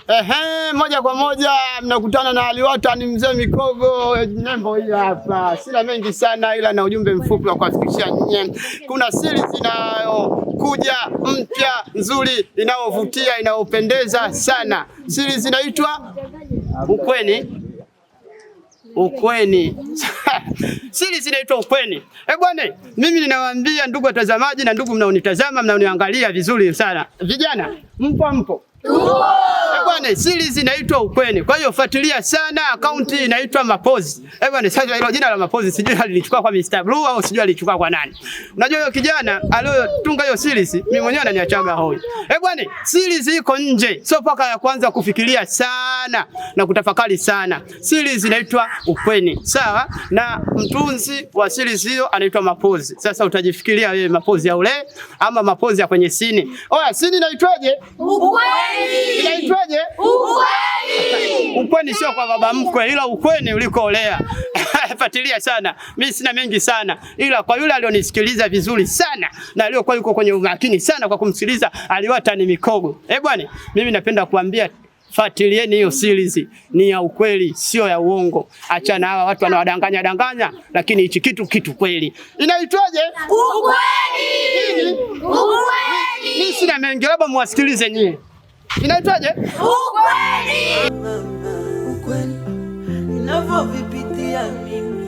Ehe, moja kwa moja mnakutana na Aliwata ni mzee Mikogo, nembo hii hapa. Sina mengi sana ila na ujumbe mfupi wa kuwafikishia nyinyi. Kuna siri zinayokuja mpya nzuri inayovutia inayopendeza sana. Siri zinaitwa Ukweni. Ukweni. Siri zinaitwa ukweni. Eh bwana, mimi ninawaambia ndugu watazamaji na ndugu mnaonitazama, mnaoniangalia vizuri sana. Vijana, mpo mpo? Eh bwana, series inaitwa Ukweni. Kwa hiyo fuatilia sana, akaunti inaitwa Mapozi. Eh bwana, sasa hilo jina la Mapozi sijui alilichukua kwa Mr. Blue au sijui alichukua kwa nani. Unajua hiyo kijana aliyotunga hiyo series, mimi mwenyewe ananiachaga hoi. Eh bwana, series iko nje. Sio paka ya kwanza kufikiria sana na kutafakari sana. Series inaitwa Ukweni. Sawa? Na mtunzi wa series hiyo anaitwa Mapozi. Sasa utajifikiria wewe Mapozi ya ule ama Mapozi ya kwenye sini. Oya, sini inaitwaje? Ukweni. Inaitwaje? Ukweni. Ukweni sio kwa baba mkwe, ila ukweni ulikoolea. Fuatilia sana, mimi sina mengi sana, ila kwa yule alionisikiliza vizuri sana na aliyokuwa yuko kwenye umakini sana kwa kumsikiliza Aliwata ni Mikogo. Eh bwana, mimi napenda kuambia fuatilieni hiyo series, ni ya ukweli, sio ya uongo. Achana hawa watu wanawadanganya danganya, lakini hichi kitu kitu kweli. Inaitwaje? Ukweni. Ukweni. Mimi sina mengi, labda muwasikilize nyie. Inaitwaje? Ukweni. Ukweli ninavyovipitia mimi.